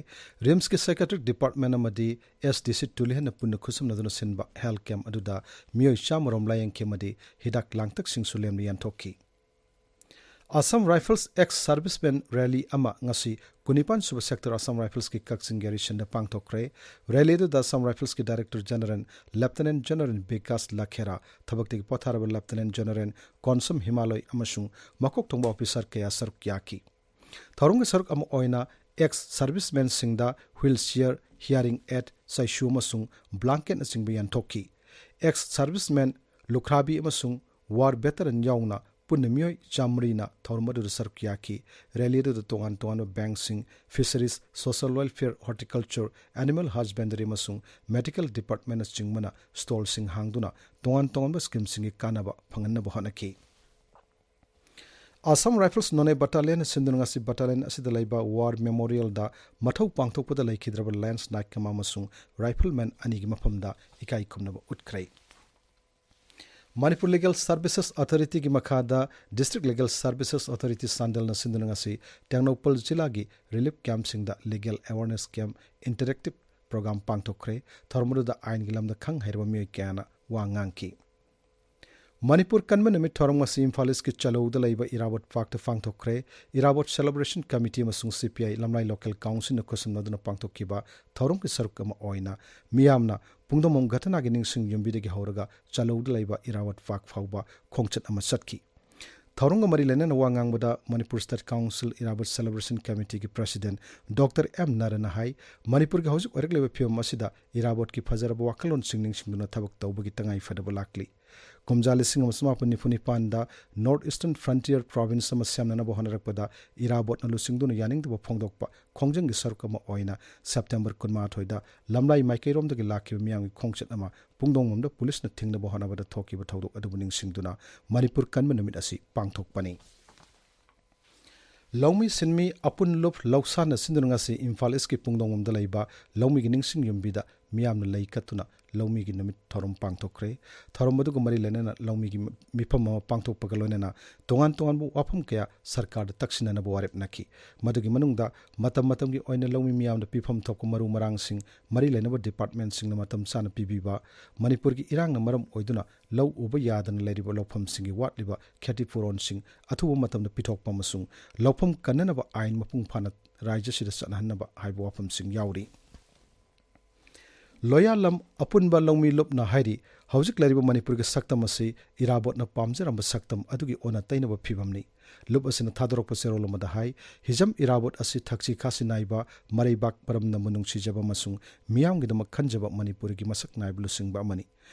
RIMSꯀꯤ psychiatric department ꯑꯃꯗꯤ SDC ꯇꯨꯂꯤꯍꯟꯅ ꯄꯨꯟꯅ ꯈꯨꯠꯁꯝꯅꯗꯨꯅ ꯁꯤꯟꯕ health camp ꯑꯗꯨꯗ ꯃꯤꯑꯣꯏ ꯆꯥꯝꯃ ꯔꯣꯝ ꯂꯥꯌꯦꯡꯈꯤ ꯑꯃꯗꯤ ꯍꯤꯗꯥꯛ ꯂꯥꯡꯊꯛꯁꯤꯡꯁꯨ ꯂꯦꯝꯅ ꯌꯦꯟꯊꯣꯛꯈꯤ꯫ Assam Rifles ex serviceman rally ꯑꯃ ꯉꯁꯤ ꯀꯨꯟꯅꯤꯄꯥꯟ ꯁꯨꯕ sector Assam Riflesꯀꯤ ꯀꯛꯆꯤꯡ garrisonꯗ ꯄꯥꯡꯊꯣꯛꯈ꯭ꯔꯦ꯫ Rally ꯑꯗꯨꯗ Assam Riflesꯀꯤ Director General Lieutenant General Vikas ꯂꯈꯦꯔꯥ, ꯊꯕꯛꯇꯒꯤ ꯄꯣꯊꯥꯔꯕ Lieutenant General ꯀꯣꯟꯁꯝ ꯍꯤꯃꯥꯂꯣꯏ ꯑꯃꯁꯨꯡ ꯃꯀꯣꯛ ꯊꯣꯡꯕ officer ꯀꯌꯥ ꯁꯔꯨꯛ ꯌꯥꯈꯤ꯫ ꯊꯧꯔꯝꯒꯤ ꯁꯔꯨꯛ ꯑꯃ ꯑꯣꯏꯅ ex servicemanꯁꯤꯡꯗ wheelchair, hearing aid, ꯆꯩꯁꯨ ꯑꯃꯁꯨꯡ blanketꯅꯆꯤꯡꯕ ꯌꯦꯟꯊꯣꯛꯈꯤ꯫ Ex serviceman ꯂꯨꯈ꯭ꯔꯥꯕꯤ ꯑꯃꯁꯨꯡ war veteran ꯌꯥꯎꯅ ꯄꯨꯟꯅ ꯃꯤꯑꯣꯏ ꯆꯥꯃꯔꯤꯅ ꯊꯧꯔꯝ ꯑꯗꯨꯗ ꯁꯔꯨꯛ ꯌꯥꯈꯤ꯫ Rally ꯑꯗꯨꯗ ꯇꯣꯉꯥꯟ ꯇꯣꯉꯥꯟꯕ bankꯁꯤꯡ, fisheries, social welfare, horticulture, animal husbandry ꯑꯃꯁꯨꯡ medical departmentꯅꯆꯤꯡꯕꯅ stallꯁꯤꯡ ꯍꯥꯡꯗꯨꯅ ꯇꯣꯉꯥꯟ ꯇꯣꯉꯥꯟꯕ schemeꯁꯤꯡꯒꯤ ꯀꯥꯟꯅꯕ ꯐꯪꯍꯟꯅꯕ ꯍꯣꯠꯅꯈꯤ꯫ Assam Rifles Noney Battalionꯅ ꯁꯤꯟꯗꯨꯅ ꯉꯁꯤ battalion ꯑꯁꯤꯗ ꯂꯩꯕ war memorialꯗ ꯃꯊꯧ ꯄꯥꯡꯊꯣꯛꯄꯗ ꯂꯩꯈꯤꯗ꯭ꯔꯕ Lance Naikama ꯑꯃꯁꯨꯡ rifleman ꯑꯅꯤꯒꯤ ꯃꯐꯝꯗ ꯏꯀꯥꯏ ꯈꯨꯝꯅꯕ ꯎꯠꯈ꯭ꯔꯦ꯫ Manipur Legal Services Authorityꯒꯤ ꯃꯈꯥꯗ District Legal Services Authority ꯆꯥꯟꯗꯦꯜꯅ ꯁꯤꯟꯗꯨꯅ ꯉꯁꯤ ꯇꯦꯡꯅꯧꯄꯜ ꯖꯤꯂꯥꯒꯤ relief campꯁꯤꯡꯗ legal awareness camp interactive program ꯄꯥꯡꯊꯣꯛꯈ꯭ꯔꯦ꯫ ꯊꯧꯔꯝ ꯑꯗꯨꯗ ꯑꯥꯏꯟꯒꯤ ꯂꯝꯗ ꯈꯪ ꯍꯩꯔꯕ ꯃꯤꯑꯣꯏ ꯀꯌꯥꯅ ꯋꯥ ꯉꯥꯡꯈꯤ꯫ ꯃꯅꯤꯄꯨꯔ ꯀꯟꯕ ꯅꯨꯃꯤꯠ ꯊꯧꯔꯝ ꯉꯁꯤ ꯏꯝꯐꯥꯜ ꯏꯁꯀꯤ ꯆꯂꯧꯗ ꯂꯩꯕ ꯏꯔꯥꯕꯣꯠ ꯄꯥꯔꯛꯇ ꯄꯥꯡꯊꯣꯛꯈ꯭ꯔꯦ꯫ ꯏꯔꯥꯕꯣꯠ ꯁꯦꯂꯦꯕ꯭ꯔꯦꯁꯟ ꯀꯃꯤꯇꯤ ꯑꯃꯁꯨꯡ ꯁꯤ ꯄꯤ ꯑꯥꯏ ꯂꯝꯂꯥꯏ ꯂꯣꯀꯦꯜ ꯀꯥꯎꯟꯁꯤꯜꯅ ꯈꯨꯠꯁꯝꯅꯗꯨꯅ ꯄꯥꯡꯊꯣꯛꯈꯤꯕ ꯊꯧꯔꯝꯒꯤ ꯁꯔꯨꯛ ꯑꯃ ꯑꯣꯏꯅ ꯃꯤꯌꯥꯝꯅ ꯄꯨꯡꯗꯣꯡꯕꯝ ꯘꯇꯅꯥꯒꯤ ꯅꯤꯡꯁꯤꯡ ꯌꯨꯝꯕꯤꯗꯒꯤ ꯍꯧꯔꯒ ꯆꯂꯧꯗ ꯂꯩꯕ ꯏꯔꯥꯕꯣꯠ ꯄꯥꯔꯛ ꯐꯥꯎꯕ ꯈꯣꯡꯆꯠ ꯑꯃ ꯆꯠꯈꯤ꯫ ꯊꯧꯔꯝꯒ ꯃꯔꯤ ꯂꯩꯅꯅ ꯋꯥ ꯉꯥꯡꯕꯗ ꯃꯅꯤꯄꯨꯔ ꯁ꯭ꯇꯦꯠ ꯀꯥꯎꯟꯁꯤꯜ ꯏꯔꯥꯕꯣꯠ ꯁꯦꯂꯦꯕ꯭ꯔꯦꯁꯟ ꯀꯃꯤꯇꯤꯒꯤ ꯄ꯭ꯔꯁꯤꯗꯦꯟꯠ ꯗꯣꯛꯇꯔ ꯑꯦꯝ ꯅꯥꯔꯥꯅ ꯍꯥꯏ, ꯃꯅꯤꯄꯨꯔꯒꯤ ꯍꯧꯖꯤꯛ ꯑꯣꯏꯔꯛꯂꯤꯕ ꯐꯤꯕꯝ ꯑꯁꯤꯗ ꯏꯔꯥꯕꯣꯠꯀꯤ ꯐꯖꯔꯕ ꯋꯥꯈꯜꯂꯣꯟꯁꯤꯡ ꯅꯤꯡꯁꯤꯡꯗꯨꯅ ꯊꯕꯛ ꯇꯧꯕꯒꯤ ꯇꯉꯥꯏ ꯐꯗꯕ ꯂꯥꯛꯂꯤ꯫ ꯀꯨꯝꯖꯥ ꯂꯤꯁꯤꯡ ꯑꯃ ꯆꯃꯥꯄꯟ ꯅꯤꯐꯨ ꯅꯤꯄꯥꯟꯗ ꯅꯣꯔꯠ ꯏꯁꯇꯔꯟ ꯐ꯭ꯔꯟꯇꯤꯌꯔ ꯄ꯭ꯔꯣꯚꯤꯟꯁ ꯑꯃ ꯁꯦꯝꯅꯅꯕ ꯍꯣꯠꯅꯔꯛꯄꯗ ꯏꯔꯥꯕꯣꯠꯅ ꯂꯨꯆꯤꯡꯗꯨꯅ ꯌꯥꯅꯤꯡꯗꯕ ꯐꯣꯡꯗꯣꯛꯄ ꯈꯣꯡꯖꯪꯒꯤ ꯁꯔꯨꯛ ꯑꯃ ꯑꯣꯏꯅ ꯁꯦꯞꯇꯦꯝꯕꯔ ꯀꯨꯟꯃꯥꯊꯣꯏꯗ ꯂꯝꯂꯥꯏ ꯃꯥꯏꯀꯩꯔꯣꯝꯗꯒꯤ ꯂꯥꯛꯈꯤꯕ ꯃꯤꯌꯥꯝꯒꯤ ꯈꯣꯡꯆꯠ ꯑꯃ ꯄꯨꯡꯗꯣꯡꯕꯝꯗ ꯄꯨꯂꯤꯁꯅ ꯊꯤꯡꯅꯕ ꯍꯣꯠꯅꯕꯗ ꯊꯣꯛꯈꯤꯕ ꯊꯧꯗꯣꯛ ꯑꯗꯨꯕꯨ ꯅꯤꯡꯁꯤꯡꯗꯨꯅ ꯃꯅꯤꯄꯨꯔ ꯀꯟꯕ ꯅꯨꯃꯤꯠ ꯑꯁꯤ ꯄꯥꯡꯊꯣꯛꯄꯅꯤ꯫ ꯂꯧꯃꯤ ꯁꯤꯟꯃꯤ ꯑꯄꯨꯟ ꯂꯨꯞ ꯂꯧꯁꯥꯟꯅ ꯁꯤꯟꯗꯨꯅ ꯉꯁꯤ ꯏꯝꯐꯥꯜ ꯏꯁꯀꯤ ꯄꯨꯡꯗꯣꯡꯕꯝꯗ ꯂꯩꯕ ꯂꯧꯃꯤꯒꯤ ꯅꯤꯡꯁꯤꯡ ꯌꯨꯝꯕꯤꯗ ꯃꯤꯌꯥꯝꯅ ꯂꯩ ꯀꯠꯇꯨꯅ ꯂꯧꯃꯤꯒꯤ ꯅꯨꯃꯤꯠ ꯊꯧꯔꯝ ꯄꯥꯡꯊꯣꯛꯈ꯭ꯔꯦ꯫ ꯊꯧꯔꯝ ꯑꯗꯨꯒ ꯃꯔꯤ ꯂꯩꯅꯅ ꯂꯧꯃꯤꯒꯤ ꯃꯤꯐꯝ ꯑꯃ ꯄꯥꯡꯊꯣꯛꯄꯒ ꯂꯣꯏꯅꯅ ꯇꯣꯉꯥꯟ ꯇꯣꯉꯥꯟꯕ ꯋꯥꯐꯝ ꯀꯌꯥ ꯁꯔꯀꯥꯔꯗ ꯇꯛꯁꯤꯟꯅꯅꯕ ꯋꯥꯔꯦꯞ ꯅꯈꯤ꯫ ꯃꯗꯨꯒꯤ ꯃꯅꯨꯡꯗ ꯃꯇꯝ ꯃꯇꯝꯒꯤ ꯑꯣꯏꯅ ꯂꯧꯃꯤ ꯃꯤꯌꯥꯝꯗ ꯄꯤꯐꯝ ꯊꯣꯛꯄ ꯃꯔꯨ ꯃꯔꯥꯡꯁꯤꯡ, ꯃꯔꯤ ꯂꯩꯅꯕ ꯗꯤꯄꯥꯔꯠꯃꯦꯟꯠꯁꯤꯡꯅ ꯃꯇꯝ ꯆꯥꯅ ꯄꯤꯕꯤꯕ, ꯃꯅꯤꯄꯨꯔꯒꯤ ꯏꯔꯥꯡꯅ ꯃꯔꯝ ꯑꯣꯏꯗꯨꯅ ꯂꯧ ꯎꯕ ꯌꯥꯗꯅ ꯂꯩꯔꯤꯕ ꯂꯧꯐꯝꯁꯤꯡꯒꯤ ꯋꯥꯠꯂꯤꯕ ꯈꯦꯇꯤ ꯄꯨꯔꯣꯟꯁꯤꯡ ꯑꯊꯨꯕ ꯃꯇꯝꯗ ꯄꯤꯊꯣꯛꯄ ꯑꯃꯁꯨꯡ ꯂꯧꯐꯝ ꯀꯟꯅꯅꯕ ꯑꯥꯏꯟ ꯃꯄꯨꯡ ꯐꯥꯅ ꯔꯥꯖ꯭ꯌꯁꯤꯗ ꯆꯠꯅꯍꯟꯅꯕ ꯍꯥꯏꯕ ꯋꯥꯐꯝꯁꯤꯡ ꯌꯥꯎꯔꯤ꯫ ꯂꯣꯌꯥꯂꯝ ꯑꯄꯨꯟꯕ ꯂꯧꯃꯤ ꯂꯨꯞꯅ ꯍꯥꯏꯔꯤ, ꯍꯧꯖꯤꯛ ꯂꯩꯔꯤꯕ ꯃꯅꯤꯄꯨꯔꯒꯤ ꯁꯛꯇꯝ ꯑꯁꯤ ꯏꯔꯥꯕꯣꯠꯅ ꯄꯥꯝꯖꯔꯝꯕ ꯁꯛꯇꯝ ꯑꯗꯨꯒꯤ ꯑꯣꯟꯅ ꯇꯩꯅꯕ ꯐꯤꯕꯝꯅꯤ꯫ ꯂꯨꯞ ꯑꯁꯤꯅ ꯊꯥꯗꯣꯔꯛꯄ ꯆꯦꯔꯣꯜ ꯑꯃꯗ ꯍꯥꯏ, ꯍꯤꯖꯝ ꯏꯔꯥꯕꯣꯠ ꯑꯁꯤ ꯊꯛꯁꯤ ꯈꯥꯁꯤ ꯅꯥꯏꯕ, ꯃꯔꯩꯕꯥꯛ ꯃꯔꯝꯅꯕꯨ ꯅꯨꯡꯁꯤꯖꯕ ꯑꯃꯁꯨꯡ ꯃꯤꯌꯥꯝꯒꯤꯗꯃꯛ ꯈꯟꯖꯕ ꯃꯅꯤꯄꯨꯔꯒꯤ ꯃꯁꯛ ꯅꯥꯏꯕ ꯂꯨꯆꯤꯡꯕ ꯑꯃꯅꯤ꯫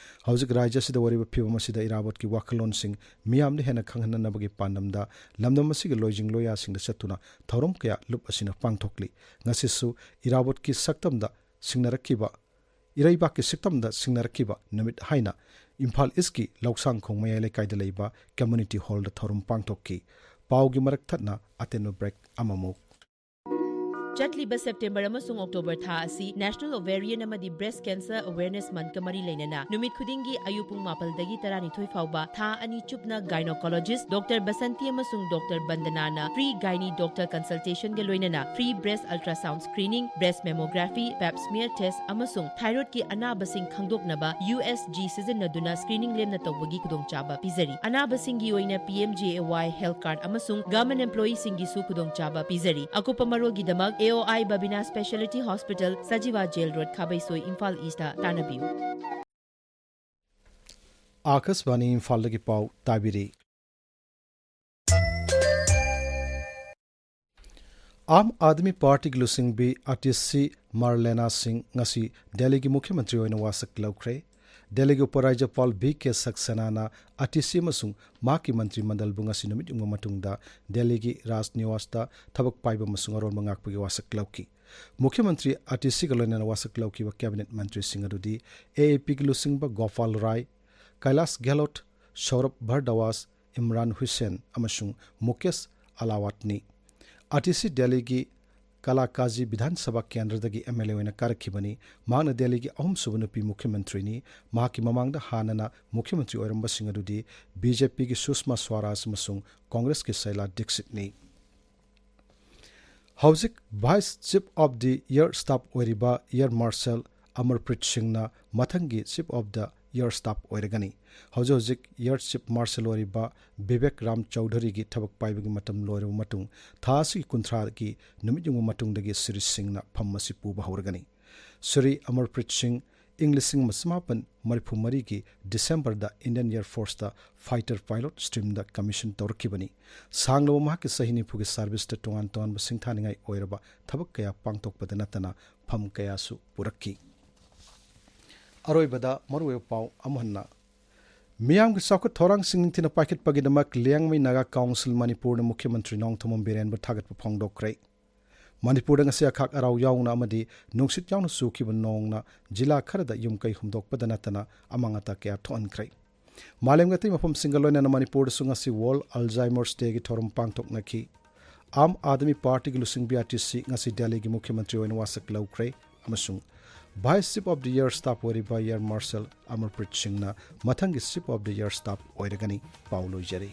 ꯍꯧꯖꯤꯛ ꯔꯥꯖ꯭ꯌ ꯑꯁꯤꯗ ꯑꯣꯏꯔꯤꯕ ꯐꯤꯕꯝ ꯑꯁꯤꯗ ꯏꯔꯥꯕꯣꯠꯀꯤ ꯋꯥꯈꯜꯂꯣꯟꯁꯤꯡ ꯃꯤꯌꯥꯝꯗ ꯍꯦꯟꯅ ꯈꯪꯍꯟꯅꯅꯕꯒꯤ ꯄꯥꯟꯗꯝꯗ ꯂꯝꯗꯝ ꯑꯁꯤꯒꯤ ꯂꯣꯏꯖꯤꯡ ꯂꯣꯌꯥꯁꯤꯡꯗ ꯆꯠꯇꯨꯅ ꯊꯧꯔꯝ ꯀꯌꯥ ꯂꯨꯞ ꯑꯁꯤꯅ ꯄꯥꯡꯊꯣꯛꯂꯤ꯫ ꯉꯁꯤꯁꯨ ꯏꯔꯥꯕꯣꯠꯀꯤ ꯁꯛꯇꯝꯗ ꯁꯤꯡꯅꯔꯛꯈꯤꯕ, ꯏꯔꯩꯕꯥꯛꯀꯤ ꯁꯛꯇꯝꯗ ꯁꯤꯡꯅꯔꯛꯈꯤꯕ ꯅꯨꯃꯤꯠ ꯍꯥꯏꯅ ꯏꯝꯐꯥꯜ ꯏꯁꯀꯤ ꯂꯧꯁꯥꯡꯈꯣꯡ ꯃꯌꯥꯏ ꯂꯩꯀꯥꯏꯗ ꯂꯩꯕ ꯀꯝꯃ꯭ꯌꯨꯅꯤꯇꯤ ꯍꯣꯜꯗ ꯊꯧꯔꯝ ꯄꯥꯡꯊꯣꯛꯈꯤ꯫ ꯄꯥꯎꯒꯤ ꯃꯔꯛ ꯊꯠꯅ ꯑꯇꯦꯟꯕ ꯕ꯭ꯔꯦꯛ ꯑꯃꯃꯨꯛ꯫ ꯆꯠꯂꯤꯕ ꯁꯦꯞꯇꯦꯝꯕꯔ ꯑꯃꯁꯨꯡ ꯑꯣꯛꯇꯣꯕꯔ ꯊꯥ ꯑꯁꯤ National Ovarian ꯑꯃꯗꯤ Breast Cancer Awareness Monthꯀ ꯃꯔꯤ ꯂꯩꯅꯅ ꯅꯨꯃꯤꯠ ꯈꯨꯗꯤꯡꯒꯤ ꯑꯌꯨꯛ ꯄꯨꯡ ꯃꯥꯄꯜꯗꯒꯤ ꯇꯔꯥꯅꯤꯊꯣꯏ ꯐꯥꯎꯕ ꯊꯥ ꯑꯅꯤ ꯆꯨꯞꯅ Gynecologist Doctor ꯕꯁꯟꯇꯤ ꯑꯃꯁꯨꯡ Doctor ꯕꯟꯗꯅꯥꯅ free gynae doctor consultationꯒ ꯂꯣꯏꯅꯅ free breast ultrasound screening, breast mammography, pap smear test ꯑꯃꯁꯨꯡ thyroidꯀꯤ ꯑꯅꯥꯕꯁꯤꯡ ꯈꯪꯗꯣꯛꯅꯕ USG ꯁꯤꯖꯤꯟꯅꯗꯨꯅ screening ꯂꯦꯝꯅ ꯇꯧꯕꯒꯤ ꯈꯨꯗꯣꯡꯆꯥꯕ ꯄꯤꯖꯔꯤ꯫ ꯑꯅꯥꯕꯁꯤꯡꯒꯤ ꯑꯣꯏꯅ PMJAY health card ꯑꯃꯁꯨꯡ government employeeꯁꯤꯡꯒꯤꯁꯨ ꯈꯨꯗꯣꯡꯆꯥꯕ ꯄꯤꯖꯔꯤ꯫ ꯑꯀꯨꯞꯄ ꯃꯔꯣꯜꯒꯤꯗꯃꯛ AOI Babina Speciality Hospital, Sajiwa Jail Road, ꯈꯥꯕꯩꯁꯣꯏ, Imphal Eastꯇ ꯇꯥꯟꯅꯕꯤꯌꯨ꯫ ꯑꯥꯀꯥꯁꯕꯥꯅꯤ ꯏꯝꯐꯥꯜꯗꯒꯤ ꯄꯥꯎ ꯇꯥꯕꯤꯔꯤ꯫ ꯑꯥꯝ ꯑꯥꯗꯃꯤ ꯄꯥꯔꯇꯤꯒꯤ ꯂꯨꯆꯤꯡꯕꯤ ꯑꯇꯤꯁꯤ ꯃꯥꯔꯂꯦꯅꯥ ꯁꯤꯡ ꯉꯁꯤ ꯗꯦꯜꯂꯤꯒꯤ ꯃꯨꯈ꯭ꯌ ꯃꯟꯇ꯭ꯔꯤ ꯑꯣꯏꯅ ꯋꯥꯁꯛ ꯂꯧꯈ꯭ꯔꯦ꯫ ꯗꯦꯜꯂꯤꯒꯤ ꯎꯄꯔꯥꯖ꯭ꯌꯄꯥꯜ ꯚꯤ ꯀꯦ ꯁꯛꯁꯦꯅꯥꯅ ꯑꯇꯤꯁꯤ ꯑꯃꯁꯨꯡ ꯃꯍꯥꯛꯀꯤ ꯃꯟꯇ꯭ꯔꯤ ꯃꯟꯗꯜꯕꯨ ꯉꯁꯤ ꯅꯨꯃꯤꯠ ꯌꯨꯡꯕ ꯃꯇꯨꯡꯗ ꯗꯦꯜꯂꯤꯒꯤ ꯔꯥꯖ ꯅꯤꯋꯥꯁꯇ ꯊꯕꯛ ꯄꯥꯏꯕ ꯑꯃꯁꯨꯡ ꯑꯔꯣꯟꯕ ꯉꯥꯛꯄꯒꯤ ꯋꯥꯁꯛ ꯂꯧꯈꯤ꯫ ꯃꯨꯈ꯭ꯌ ꯃꯟꯇ꯭ꯔꯤ ꯑꯇꯤꯁꯤꯒ ꯂꯣꯏꯅꯅ ꯋꯥꯁꯛ ꯂꯧꯈꯤꯕ ꯀꯦꯕꯤꯅꯦꯠ ꯃꯟꯇ꯭ꯔꯤꯁꯤꯡ ꯑꯗꯨꯗꯤ AAPꯒꯤ ꯂꯨꯆꯤꯡꯕ ꯒꯣꯄꯥꯜ ꯔꯥꯏ, ꯀꯩꯂꯥꯁ ꯒꯦꯍꯂꯣꯠ, ꯁꯧꯔꯚ ꯚꯔꯗꯋꯥꯖ, ꯏꯝꯔꯥꯟ ꯍꯨꯁꯦꯟ ꯑꯃꯁꯨꯡ ꯃꯨꯀꯦꯁ ꯑꯂꯥꯋꯥꯠꯅꯤ꯫ ꯑꯇꯤꯁꯤ ꯗꯦꯜꯂꯤꯒꯤ ꯀꯂꯥꯀꯥꯖꯤ ꯕꯤꯙꯥꯟ ꯁꯚꯥ ꯀꯦꯟꯗ꯭ꯔꯗꯒꯤ MLA ꯑꯣꯏꯅ ꯀꯥꯔꯛꯈꯤꯕꯅꯤ꯫ ꯃꯍꯥꯛꯅ ꯗꯦꯜꯂꯤꯒꯤ ꯑꯍꯨꯝꯁꯨꯕ ꯅꯨꯄꯤ ꯃꯨꯈ꯭ꯌ ꯃꯟꯇ꯭ꯔꯤꯅꯤ꯫ ꯃꯍꯥꯛꯀꯤ ꯃꯃꯥꯡꯗ ꯍꯥꯟꯅꯅ ꯃꯨꯈ꯭ꯌ ꯃꯟꯇ꯭ꯔꯤ ꯑꯣꯏꯔꯝꯕꯁꯤꯡ ꯑꯗꯨꯗꯤ BJPꯒꯤ ꯁꯨꯁꯃꯥ ꯁ꯭ꯋꯥꯔꯥꯖ ꯑꯃꯁꯨꯡ ꯀꯣꯡꯒ꯭ꯔꯦꯁꯀꯤ ꯁꯩꯂꯥ ꯗꯤꯛꯁꯤꯠꯅꯤ꯫ ꯍꯧꯖꯤꯛ Vice Chief of the Air Staff ꯑꯣꯏꯔꯤꯕ Air Marshal ꯑꯃꯔꯄ꯭ꯔꯤꯠ ꯁꯤꯡꯅ ꯃꯊꯪꯒꯤ Chief of the Air Staff ꯑꯣꯏꯔꯒꯅꯤ꯫ ꯍꯧꯖꯤꯛ ꯍꯧꯖꯤꯛ Air Chief Marshal ꯑꯣꯏꯔꯤꯕ ꯕꯤꯕꯦꯛ ꯔꯥꯝ ꯆꯧꯙꯔꯤꯒꯤ ꯊꯕꯛ ꯄꯥꯏꯕꯒꯤ ꯃꯇꯝ ꯂꯣꯏꯔꯕ ꯃꯇꯨꯡ, ꯊꯥ ꯑꯁꯤꯒꯤ ꯀꯨꯟꯊ꯭ꯔꯥꯒꯤ ꯅꯨꯃꯤꯠ ꯌꯨꯡꯕ ꯃꯇꯨꯡꯗꯒꯤ ꯁ꯭ꯔꯤ ꯁꯤꯡꯅ ꯐꯝ ꯑꯁꯤ ꯄꯨꯕ ꯍꯧꯔꯒꯅꯤ꯫ ꯁ꯭ꯔꯤ ꯑꯃꯔꯄ꯭ꯔꯤꯠ ꯁꯤꯡ ꯏꯪ ꯂꯤꯁꯤꯡ ꯑꯃ ꯆꯃꯥꯄꯟ ꯃꯔꯤꯐꯨ ꯃꯔꯤꯒꯤ ꯗꯤꯁꯦꯝꯕꯔꯗ Indian Air Forceꯇ fighter pilot streamꯗ commission ꯇꯧꯔꯛꯈꯤꯕꯅꯤ꯫ ꯁꯥꯡꯂꯕ ꯃꯍꯥꯛꯀꯤ ꯆꯍꯤ ꯅꯤꯐꯨꯒꯤ serviceꯇ ꯇꯣꯉꯥꯟ ꯇꯣꯉꯥꯟꯕ ꯁꯤꯡꯊꯥꯅꯤꯡꯉꯥꯏ ꯑꯣꯏꯔꯕ ꯊꯕꯛ ꯀꯌꯥ ꯄꯥꯡꯊꯣꯛꯄꯗ ꯅꯠꯇꯅ ꯐꯝ ꯀꯌꯥꯁꯨ ꯄꯨꯔꯛꯈꯤ꯫ ꯑꯔꯣꯏꯕꯗ ꯃꯔꯨꯑꯣꯏꯕ ꯄꯥꯎ ꯑꯃꯨꯛ ꯍꯟꯅ꯫ ꯃꯤꯌꯥꯝꯒꯤ ꯆꯥꯎꯈꯠ ꯊꯧꯔꯥꯡꯁꯤꯡ ꯅꯤꯡꯊꯤꯅ ꯄꯥꯏꯈꯠꯄꯒꯤꯗꯃꯛ ꯂꯤꯌꯥꯡꯃꯩ ꯅꯥꯒꯥ ꯀꯥꯎꯟꯁꯤꯜ ꯃꯅꯤꯄꯨꯔꯅ ꯃꯨꯈ꯭ꯌ ꯃꯟꯇ꯭ꯔꯤ ꯅꯣꯡꯊꯣꯝꯕꯝ ꯕꯤꯔꯦꯟꯕ ꯊꯥꯒꯠꯄ ꯐꯣꯡꯗꯣꯛꯈ꯭ꯔꯦ꯫ ꯃꯅꯤꯄꯨꯔꯗ ꯉꯁꯤ ꯑꯈꯥꯛ ꯑꯔꯥꯎ ꯌꯥꯎꯅ ꯑꯃꯗꯤ ꯅꯨꯡꯁꯤꯠ ꯌꯥꯎꯅ ꯆꯨꯈꯤꯕ ꯅꯣꯡꯅ ꯖꯤꯂꯥ ꯈꯔꯗ ꯌꯨꯝ ꯀꯩ ꯍꯨꯝꯗꯣꯛꯄꯗ ꯅꯠꯇꯅ ꯑꯃꯥꯡ ꯑꯇꯥ ꯀꯌꯥ ꯊꯣꯛꯍꯟꯈ꯭ꯔꯦ꯫ ꯃꯥꯂꯦꯝꯒꯤ ꯑꯇꯩ ꯃꯐꯝꯁꯤꯡꯒ ꯂꯣꯏꯅꯅ ꯃꯅꯤꯄꯨꯔꯗꯁꯨ ꯉꯁꯤ World Alzheimer's Dayꯒꯤ ꯊꯧꯔꯝ ꯄꯥꯡꯊꯣꯛꯅꯈꯤ꯫ ꯑꯥꯝ ꯑꯥꯗꯃꯤ ꯄꯥꯔꯇꯤꯒꯤ ꯂꯨꯆꯤꯡꯕꯤ ꯑꯥꯔꯇꯤꯁꯤ ꯉꯁꯤ ꯗꯦꯜꯂꯤꯒꯤ ꯃꯨꯈ꯭ꯌ ꯃꯟꯇ꯭ꯔꯤ ꯑꯣꯏꯅ ꯋꯥꯁꯛ ꯂꯧꯈ꯭ꯔꯦ ꯑꯃꯁꯨꯡ vice chief of the year staff ꯑꯣꯏꯔꯤꯕ ꯑꯦꯌꯔ ꯃꯥꯔꯁꯦꯜ ꯑꯃꯔꯄ꯭ꯔꯤꯠ ꯁꯤꯡꯅ ꯃꯊꯪꯒꯤ chief of the year staff ꯑꯣꯏꯔꯒꯅꯤ꯫ ꯄꯥꯎ ꯂꯣꯏꯖꯔꯦ꯫